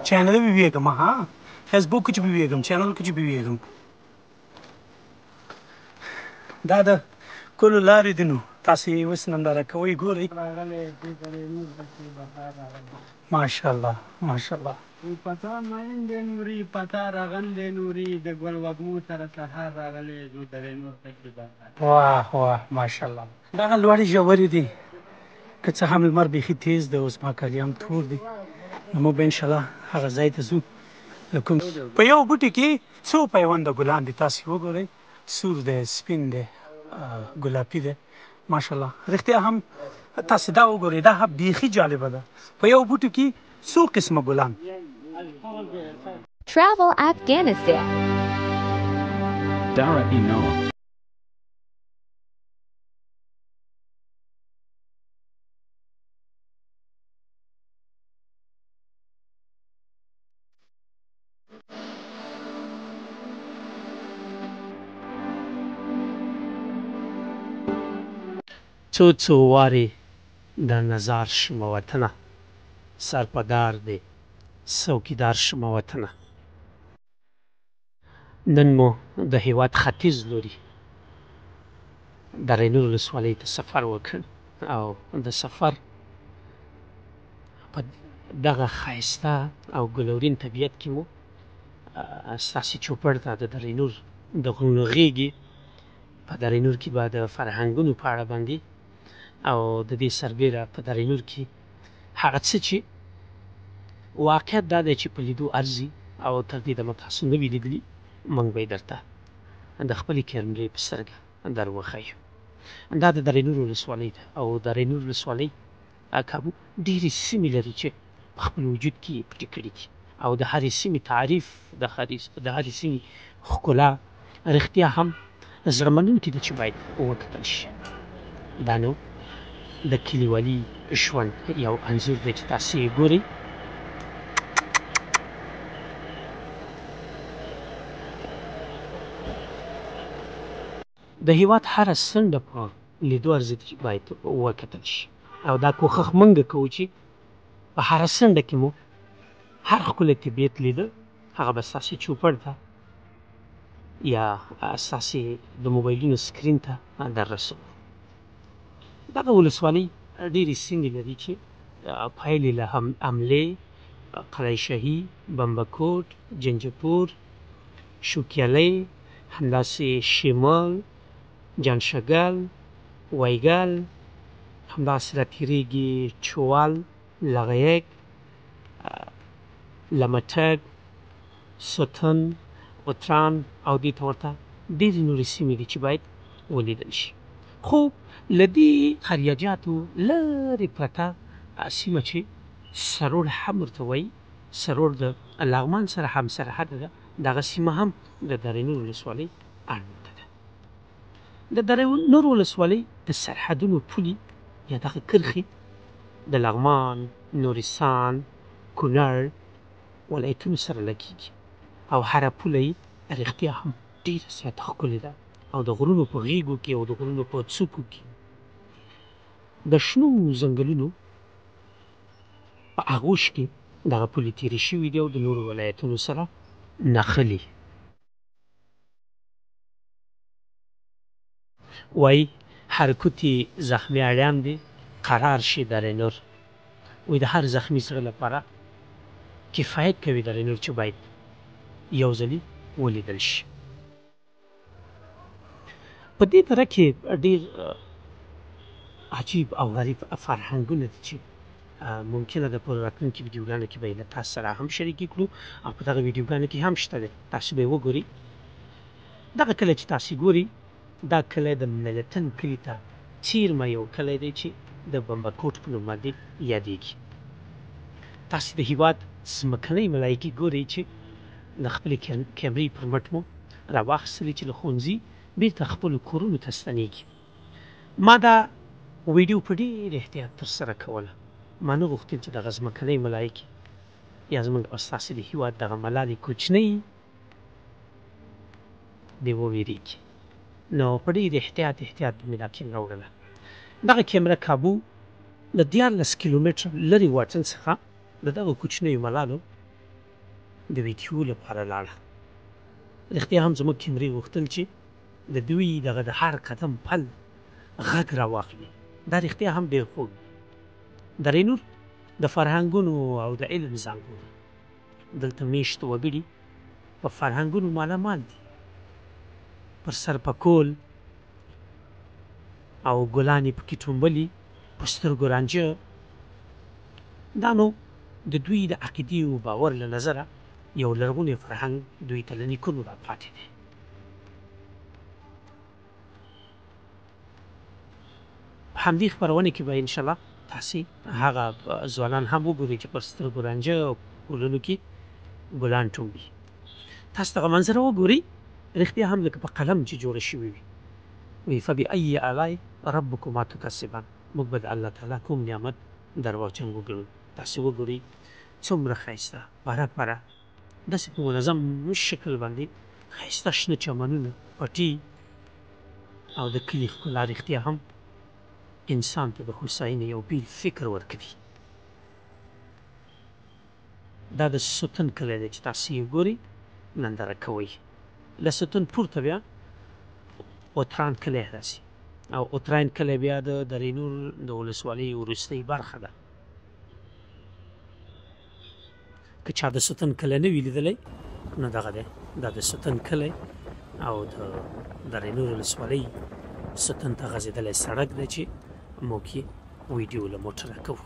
Channel भी वेगम, हाँ फेसबुक च भी वेगम, चैनल च भी वेगम। دا د کلو لارې دي نو تاسې یې اوس ننداره کوئ، ګورئ. ماشاءالله ماشاءالله. پتا مین دی نوري، پتا راغل دی نوري، د ګل وږمو سره سهار راغلی، ځو درې نور پکې بهار. واه واه ماشاءالله. دغه لوړې ژورې دي، که څه هم لمر بیخي تیز دی او زما کالي هم تور دي، نو موږ به انشاءالله هغه ځای ته ځو له کوم په یو بوټي کې څو پیونده ګلان دي، تاسې وګورئ، سور دی، سپین دی، ګلابي دی، ماشاءالله. رښتیا هم تاسې دا وګورئ، دا هم بیخي جالبه ده، په یو بوټي کې څو قسمه ګلان. Travel Afghanistan. Dara Ino. څو څو وارې د نظار شمه وطنه، سر په دار دی څوکیدار شمه وطنه. نن مو د هیواد ختیځ لوري درې نور ولسوالۍ ته سفر وکړ او د سفر په دغه ښایسته او ګلورین طبیعت کې مو ستاسې چوپړ ته د درې نور د غرونو غېږې په درې نور کې به د فرهنګونو په اړه باندې او د دې سربېره په درې نور کې هغه څه چې واقعیت دا دی چې په لیدو ارزي او تر دې دمه تاسو نه وي لیدلي، موږ به یې درته د خپلې کیمرې په سترګه در وښیو. دا د درې نور ولسوالۍ ده او درې نور ولسوالۍ کابو ډېرې سیمې لري چې په خپل وجود کې یې پټې کړي دي او د هرې سیمې تعریف، د هرې سیمې ښکلا رښتیا هم زړه منونکې ده چې باید وکتل شي. دا نو د کلیوالي ژوند یو انځور دی چې تاسې یې ګورئ. د هیواد هره څنډه په لیدو ارزي چې باید وکتل شي او دا کوښښ موږ کوو چې په هره څنډه کې مو هر ښکلی طبیعت لیده، هغه به ستاسې چوپړ ته یا ستاسې د موبایلونو سکرین ته در رسوو. دغه ولسوالۍ ډېرې سیمې لري چې پیل یې له املې، قلعه شاهي، بمبکوټ، جنجپور، شوکیالۍ، همداسې شمال، جانشګل، ویګل، همداسې را تېرېږي چوال، لغیک، لمټک، ستن، اتران او دې ته ورته ډېرې نورې سیمې دي چې باید ولیدل شي. خو له دې قریجاتو لرې پرته سیمه چې سروړ هم ورته وایي، سروړ د لغمان سره هم سرحد ده، دغه سیمه هم د درې نور ولسوالۍ اړونده ده. د درې نور ولسوالۍ د سرحدونو پولې یا دغه کرښې د لغمان، نورستان، کونړ ولایتونو سره لګېږي او هره پوله یې رښتیا هم ډېره زیاته ښکلې ده او د غرونو په غېږو کې او د غرونو په څوکو کې د شنو ځنګلونو په آغوش کې دغه پولې تېرې شوې دي او د نورو ولایتونو سره نښلي. وایي هر کوتي زخمي اړیان دي قرار شي درې نور. وایي د هر زخمي زړه لپاره کفایت کوي درې نور چې باید یو ځلي ولیدل شي. په دې دره کې ډېر عجیب او غریب فرهنګونه دي چې ممکنه ده په راتلونکي ویډیوګانو کې به یې له تاسو سره هم شریکې کړو او په دغه ویډیوګانو کې هم شته دی، تاسو به یې وګورئ. دغه کلی چې تاسو ګورئ دا کلی د ملتن کلي ته څیرمه یو کلی دی چې د بمبکوټ په نوم باندې یادېږي. تاسې د هیواد ځمکنۍ ملایکې ګورئ چې د خپلې کیمرې پر مټ مو راواخیستلې چې له ښوونځي بیرته خپلو کورونو ته ستنیږي. ما دا ویډیو په ډېر احتیاط ترسره کوله. ما نه غوښتل چې دغه ځمکنۍ ملایکې یا زموږ او ستاسې د هیواد دغه ملالې کوچنۍ دې وویریږي. نو په ډېر احتیاط احتیاط به مې دا کیمره وړله. دغه کیمره کابو له 13 کیلومتره لرې واټن څخه د دغو کوچنیو ملالو د ویډیو لپاره لاړه. رښتیا هم زموږ کیمرې غوښتل چې د دوی دغه د هر قدم پل غږ راواخلي. دا رښتیا هم ډېر خوږ دی. درې نور د فرهنګونو او د علم زانګو ده. دلته میشت وګړي په فرهنګونو مالامال دي. پر سر پکول او ګلان یې پکې ټومبلي، په سترګو رانجه. دا نو د دوی د عقیدې او باور له نظره یو لرغونی فرهنګ دوی ته له نیکونو راپاتې دی. په همدې خپرونه کې به انشاءالله تاسې هغه ځوانان هم وګورئ چې پر سترګو رانجه او ګلونو کې ګلان ټومبي. تاسو دغه منظره وګورئ، رښتیا هم لکه په قلم چې جوړه شوې وي. وي فبأي آلاء ربکما تکذبان. موږ به د الله تعالی کوم نعمت درواغجن وګڼو؟ تاسې وګورئ څومره ښایسته پره پره داسې په منظم شکل باندې ښایسته شنه چمنونه، پټي او د کلي ښکلا رښتیا هم انسان ته د هوساینې یو بیل فکر ورکوي. دا د ستون کلی دی چې تاسې یې ګورئ، ننداره کوئ. له ستون پورته بیا اوتران کلی راځي او اوتران کلی بیا د درې نور د ولسوالۍ وروستۍ برخه ده. که چا د ستون کلی نه وي لیدلی نو دغه دی، دا د ستون کلی او د درې نور ولسوالۍ ستون ته غځېدلی سړک دی چې موږ یې ویډیو له موټره کوو.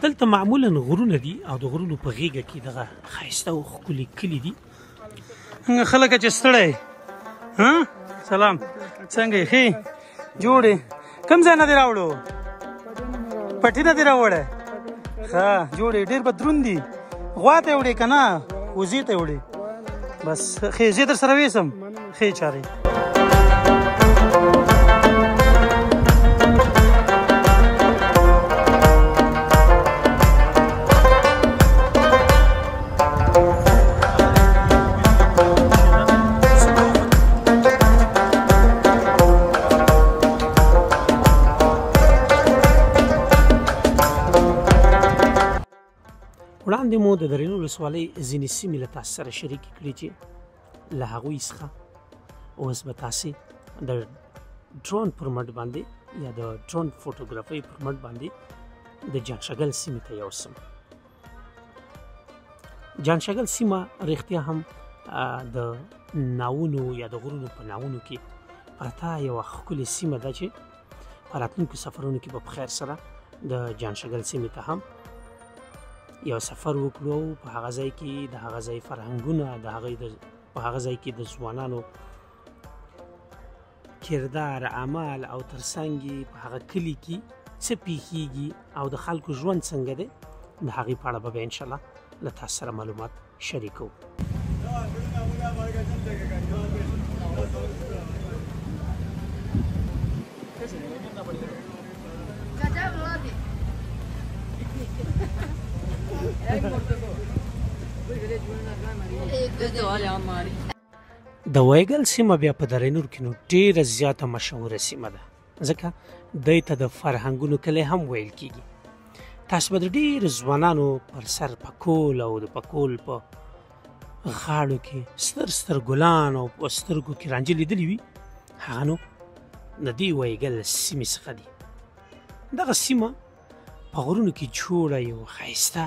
دلته معمولا غرونه دي او د غرونو په غېږه کې دغه ښایسته او ښکلي کلي دي. خلک چې ستړی ها سلام، څنګه یې؟ ښې جوړې؟ کوم ځای نه دې راوړو؟ پټي نه دې راوړی؟ ښه جوړې، ډېر به دروند دي. غوا ته یې وړې که نه وزې ته یې وړې؟ بس ښې، زه در سره ویسم. ښې چارې. وړاندې مو د درې نور ولسوالۍ ځینې سیمې له تاسو سره شریکې کړې چې له هغوی څخه اوس به تاسې د ډرون پر مټ باندې یا د ډرون فوټوګرافۍ پر مټ باندې د جانشګل سیمې ته یوسم. جانشګل سیمه رښتیا هم د ناوونو یا د غرونو په ناوونو کې پرته یوه ښکلې سیمه ده چې په راتلونکو سفرونو کې به په خیر سره د جانشګل سیمې ته هم یو سفر وکړو او په هغه ځای کې د هغه ځای فرهنګونه، د هغه په هغه ځای کې د ځوانانو کردار، اعمال او ترڅنګ یې په هغه کلي کې څه پیښیږي او د خلکو ژوند څنګه دی، د هغې په اړه به بیا انشاءالله له تاسو سره معلومات شریکوو. د ویګل سیمه بیا په درې نور کې نو ډېره زیاته مشهوره سیمه ده، ځکه دی ته د فرهنګونو کلی هم ویل کیږي. تاسو به د ډېرو ځوانانو پر سر پکول او د پکول په غاړو کې ستر ستر ګلان او په سترګو کې رانجه لیدلي وي، هغه نو د دې ویګل سیمې څخه دي. دغه سیمه په غرونو کې جوړه یو ښایسته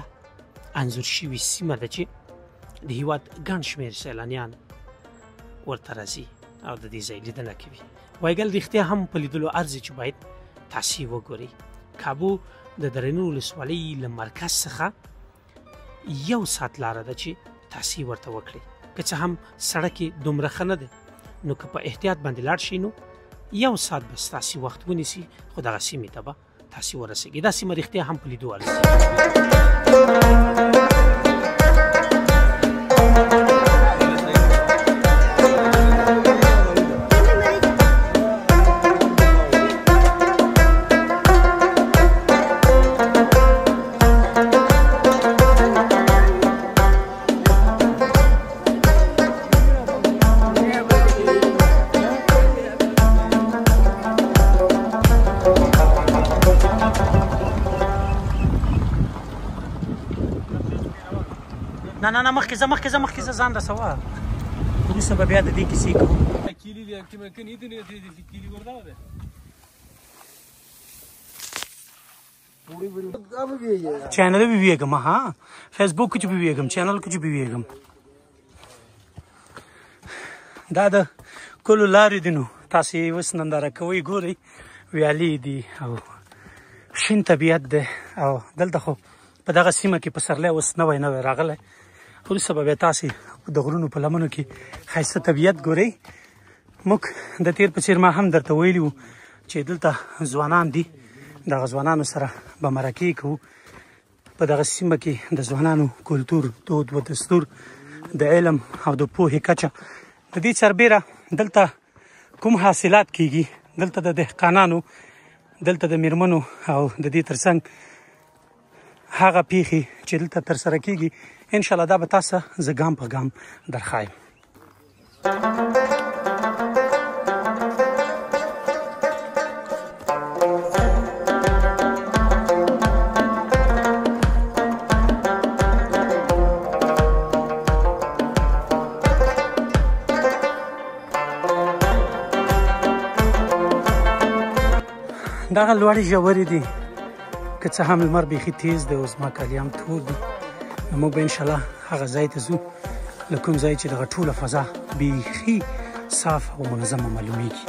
انځور شوې سیمه ده چې د هیواد ګڼ شمېر سیلانیان ورته راځي او د دې ځای لیدنه کوي. ویګل رښتیا هم په لیدلو ارزي چې باید تاسې وګورئ. کابو د درې نور ولسوالۍ له مرکز څخه یو ساعت لاره ده چې تاسې ورته وکړئ. که څه هم سړک یې دومره ښه نه دی، نو که په احتیاط باندې لاړ شئ نو یو ساعت به ستاسې وخت ونیسي، خو دغه سیمې ته به تاسې ورسېږئ. دا سیمه رښتیا هم په لیدو ارزي. نه نه نه، مخکې ځه، مخکې ځه، مخکې ځه، ځان رسوه. وروسته به بیا د دې کیسې کوو. چینل به ویږم، ها فیسبوک کې به ویږم، چینل کې به ویږم. دا د کلو لارې دي، نو تاسې اوس ننداره کوئ، ګورئ ویالې دي او شین طبیعت دی. او دلته خو په دغه سیمه کې پسرلی اوس نوی نوی راغلی. وروسته به بیا تاسې د غرونو په لمنو کې ښایسته طبیعت ګورئ. موږ د تېر په څېر ما هم درته ویلي وو چې دلته ځوانان دي، دغه ځوانانو سره به مرکې کوو. په دغه سیمه کې د ځوانانو کلتور، دود و دستور، د علم او د پوهې کچه، د دې سربېره دلته کوم حاصلات کیږي، دلته د دهقانانو، دلته د میرمنو او د دې ترڅنګ هغه پیښې چې دلته ترسره کیږي، انشاءالله دا به تاسو زه ګام په ګام درښایم. دغه لوړې ژورې دي، که څه هم لمر بیخي تیز دی او زما کالي هم تور دي، نو موږ به انشاءالله هغه ځای ته ځو له کوم ځای چې دغه ټوله فضا بیخي صاف او منظمه معلومیږي.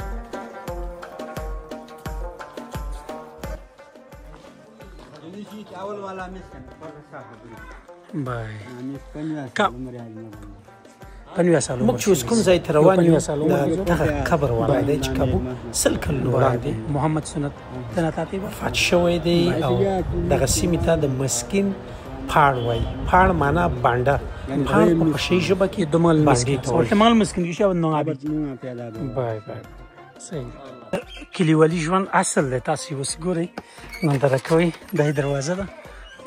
بای موږ چې اوس کوم ځای ته روان یو، دغه قبر والا دی چې کابو 100 کلونه وړاندې محمد سنت وفات شوی دی. او دغه سیمې ته د مسکین پاړ وایي. پاړ معنا بانډه، پاړ په پښې ژبه کې بانډې ته وایي. بای بای صحیح. کلیوالي ژوند اصل دی. تاسې اوس ګورئ، ننداره کوئ، دا یې دروازه ده،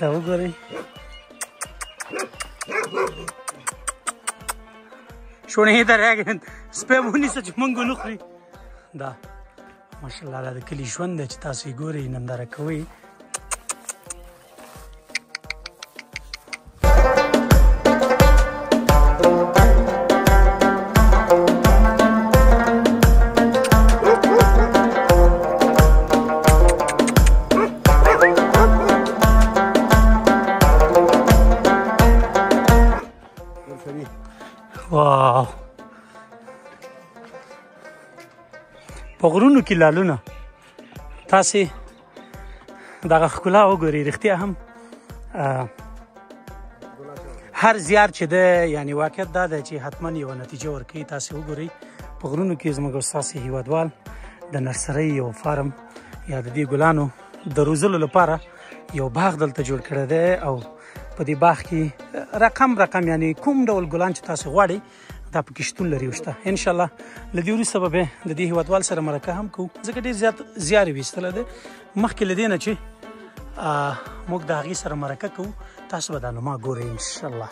دا وګورئ. شونې درېږي، سپی ونیسه چې موږ ونه خوري. دا ماشاءالله دا د کلي ژوند دی چې تاسو یې ګورئ، ننداره کوئ. واو، په غرونو کې لالونه، تاسې دغه ښکلا وګورئ. رښتیا هم هر زیار چې دی، یعنی واقعیت دا دی چې حتما یوه نتیجه ورکوي. تاسې وګورئ په غرونو کې زموږ ستاسې هیوادوال د نرسرۍ یو فارم یا د دې ګلانو د روزلو لپاره یو باغ دلته جوړ کړی دی. او په دې باغ کې رقم رقم، یعنی کوم ډول ګلان چې تاسې غواړئ دا پکې شتون لري او شته. انشاءالله له دې وروسته به بیا د دې هیوادوال سره مرکه هم کوو، ځکه ډېر زیات زیار یې ویستلی دی. مخکې له دې نه چې موږ د هغې سره مرکه کوو، تاسو به دا نما ګورئ انشاءالله.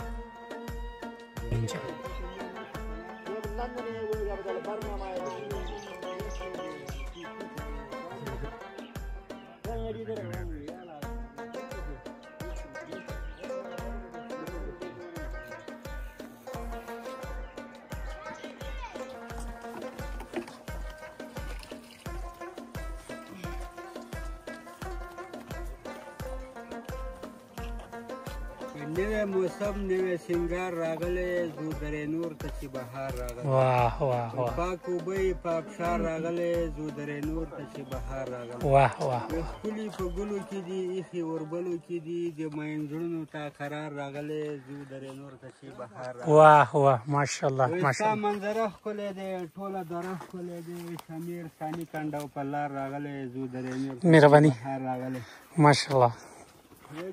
نوی موسم نوی سنګار راغلی، ځو درې نور ته چې بهار راغلی. واه واه واه. پاک اوبه یې په ابشار راغلی، ځو درې نور ته چې بهار راغلی. واه واه. ښکلي په ګلو کې دي، ایښي اوربلو کې دي، د مین زړونو ته قرار راغلی، ځو درې نور ته چې بهار راغلی. واه واه، ماشاءالله ستا ماشاءالله. منظره ښکلې دی، ټوله دره ښکلې دی، شمیر ثاني کنډو په لار راغلی، ځو درې نور ته چې مهرباني. بهار راغلی. ماشاءالله.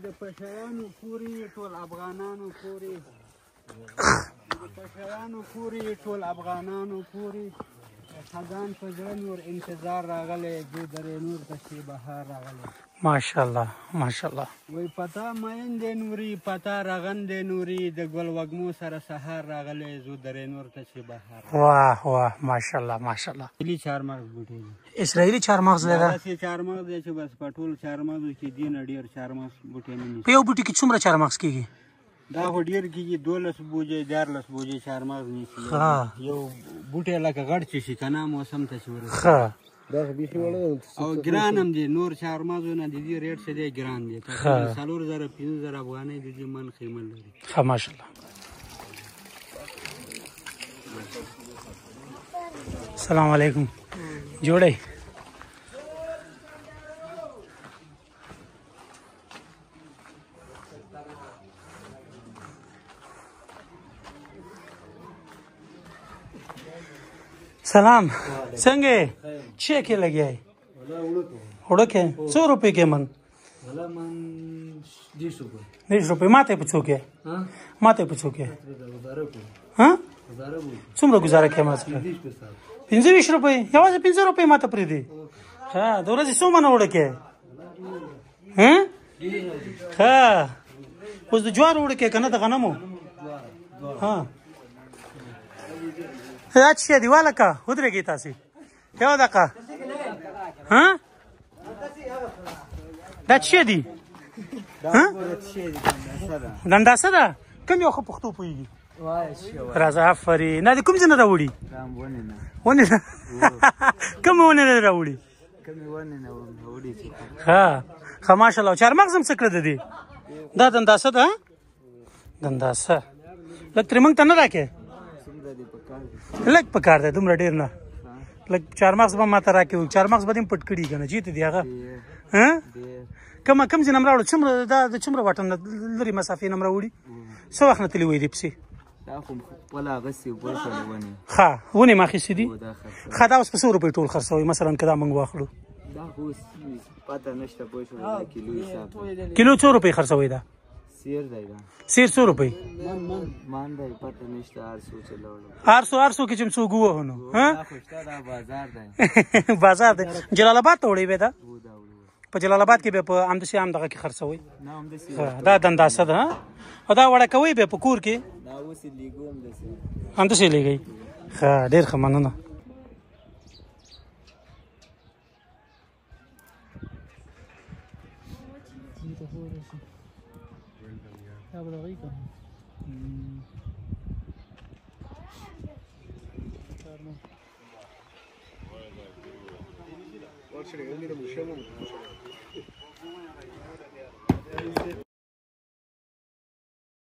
د پشیانو کوري ټول افغانانو کوري، د پشیانو کوري ټول افغانانو کوري، خزان په زړه نور انتظار راغلی، ځو درې نور ته چې بهار راغلی. ماشاءالله ماشاءالله. وای پتا مین دی نوري، پتا رغن دی نوري، د ګل وږمو سره سهار راغلی، ځو درې نور ته چې بهار. واه واه، ماشاءالله ماشاءالله. اسرائیلي چارمغز بوټی دی. اسرائیلي چارمغز دی دا؟ داسې چارمغز دی چې بس په ټول چارمغزو کې دې نه ډېر چارمغز بوټی نه نیسي. په یو بوټي کې څومره چارمغز کېږي؟ دا خو ډېر کېږي، 12 بوجۍ 14 بوجۍ چارمغز نیسي. یو بوټی لکه غټ چې شي که نه، موسم ته چې ورسي. او ګران هم دی، نور چارمغزو نه د دې ریټ څه دی ګران دی، تقریبا 4000 5000 افغانۍ د دې من قیمت لري. ښه ماشاءالله. السلام علیکم، جوړی؟ سلام، څنګه یې؟ چه کې لګیا یې؟ اوړه کې څو روپۍ کې من؟ 30 روپۍ. ماته یې په څو کې؟ ماته یې په څو کې؟ ها؟ څومره ګزاره کوې ما سره؟ 25 روپۍ. یوازې 5 روپۍ ماته پرېږدي. ښه، د ورځې څو منه اوړه کې؟ ها؟ ښه، اوس د جوارو اوړه کې که نه د غنمو؟ ها، دا څه شی دی؟ والکه ودرېږئ تاسې یو دقیقه. ها، دا څه شی دی؟ ها، ګنداسه ده. کوم یو ښه پښتو پوهېږي؟ راځه، آفرین. نه د کوم ځای نه راوړي؟ ونې نه. کومې ونې نه راوړي؟ ښه ښه، ماشاءالله. چارمغز هم څه کړه د دې؟ دا دنداسه ده؟ دنداسه لږ ترې موږ ته نه راکې؟ لږ په کار دی، دومره ډېر نه. لږ چارمغز به ماته راکې. چارمغز به دې هم پټ کړي که نه جیته دی هغه؟ ها، کوم ځای نه هم راوړو؟ څومره دا د څومره واټن نه لرې مسافې نه هم راوړي؟ څه وخت نه تللي وئ دې پسې؟ دا خو خپله اخیستې پوه شولې ونې. ښه، ونې مې اخیستې دي؟ ښه، دا اوس په څو روپۍ ټول خرڅوئ مثلا که دا موږ واخلو؟ دا خو اوس پته نشته پوه شولې، دا کیلو حساب دی. کیلو څو روپۍ خرڅوئ دا؟ سیر دی دا. سیر څو روپۍ؟ مان دی پته نشته، هر څو چې لاړو. هر څو کې چې څوک ووهو نو؟ دا خو شته، دا بازار دی. بازار دی. جلال آباد ته وړئ به دا؟ په جلال آباد کې به په همداسې هم دغه کې خرڅوئ؟ دا دنداسه ده. او دا وړه کوئ به په کور کې؟ دا اوس یې لیږو همداسې. همداسې یې لیږئ. ښه، ډېر ښه، مننه.